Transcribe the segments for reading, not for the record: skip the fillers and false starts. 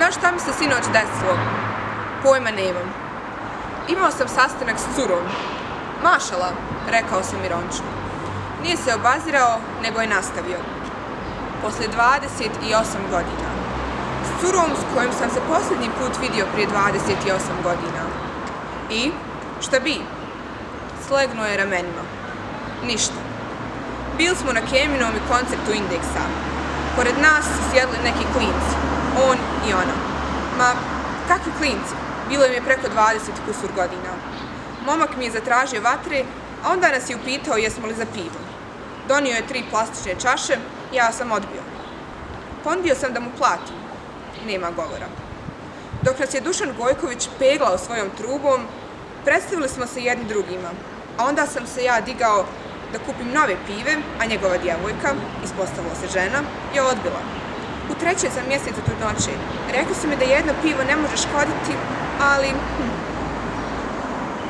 Znaš šta mi se sinoć desilo? Pojma nemam. Imao sam sastanak s curom. Mašala, rekao sam ironično. Nije se obazirao, nego je nastavio. Posle 28 godina. S curom s kojom sam se posljednji put vidio prije 28 godina. I? Šta bi? Slegnuo je ramenima. Ništa. Bili smo na Keminom i koncertu Indeksa. Pored nas su sjedli neki klinci. On i ona. Ma, kakvi klinci? Bilo im je preko 20 kusur godina. Momak mi je zatražio vatre, a onda nas je upitao jesmo li za pivo. Donio je 3 plastične čaše, ja sam odbio. Ponudio sam da mu platim. Nema govora. Dok nas je Dušan Gojković peglao svojom trubom, predstavili smo se jedni drugima, a onda sam se ja digao da kupim nove pive, a njegova djevojka, ispostavila se žena, je odbila. U 3. sam mjesecu trudnoće. Rekli su mi da jedno pivo ne može škoditi, ali...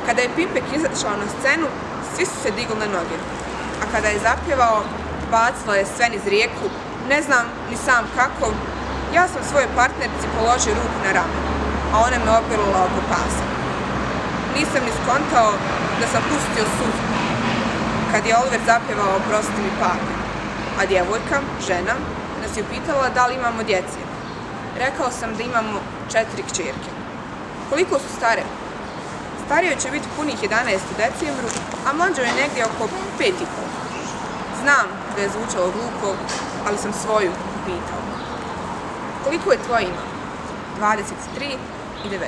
Kada je Pimpek izašao na scenu, svi su se digli na noge. A kada je zapjevao, bacila je sve niz rijeku, ne znam ni sam kako, ja sam svojoj partnerici položio ruku na rame, a ona me opirala oko pasa. Nisam ni skontao da sam pustio suzu. Kad je Oliver zapjevao Oprosti mi pape, a djevojka, žena, nas je upitala da li imamo djece. Rekao sam da imamo 4 kćerke. Koliko su stare? Starije će biti punih 11 u decembru, a mlađo je negdje oko 5,5. Znam da je zvučalo glupo, ali sam svoju pitao. Koliko je tvoje ime? 23 i 19.